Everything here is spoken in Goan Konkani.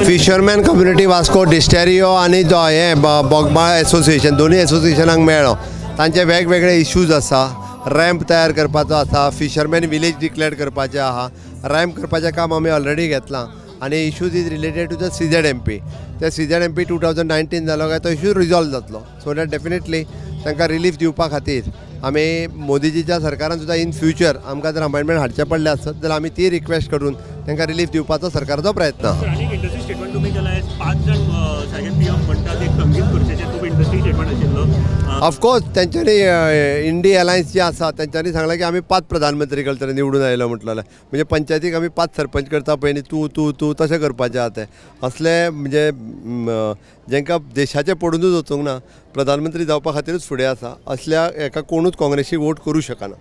फिशरमॅन कम्युनिटी वास्को डिस्टेरियो आनी हे बोगमाळ एसोसिएशन दोनूय एसोसिएशनाक मेळ्ळो. तांचे वेगवेगळे इश्यूज आसा. रॅम्प तयार करपाचो आसा, फिशरमॅन विलेज डिक्लेअर करपाचें आहा. रॅम्प करपाचें काम आमी ऑलरेडी घेतलां आनी issues is related to the CZMP. ते CZMP 2019 जालो काय तो इश्यू रिजॉल्व जातलो. सो that definitely तांकां रिलीफ दिवपा खातीर आमी मोदीजीच्या सरकारान सुद्दां इन फ्युचर आमकां जर अमेंडमेंट हाडचें पडलें आसत जाल्यार आमी ती रिक्वेस्ट करून तांकां रिलीफ दिवपाचो सरकाराचो प्रयत्न आहा. इंटरेस्टिंग स्टेटमेंट तुमी केला, 5 जाण सारके पीएम म्हणटात एक संगीत खुर्चेचेर, खूब इंटरेस्टिंग स्टेटमेंट आशिल्लो. ऑफकोर्स तेंच्यांनी इंडी अलायन्स जी आसा तेंच्यांनी सांगलां की आमी 5 प्रधानमंत्री करतले निवडून आयलो म्हटलेलें. म्हणजे पंचायतीक आमी 5 सरपंच करता पळय न्ही, तूं तूं तूं तशें करपाचें आहा तें. असले म्हणजे जेंकां देशाचें पडुनूच वचूंक ना, प्रधानमंत्री जावपा खातीरूच फुडें आसा, असल्या हेका कोणूच काँग्रेसीक वोट करूं शकना.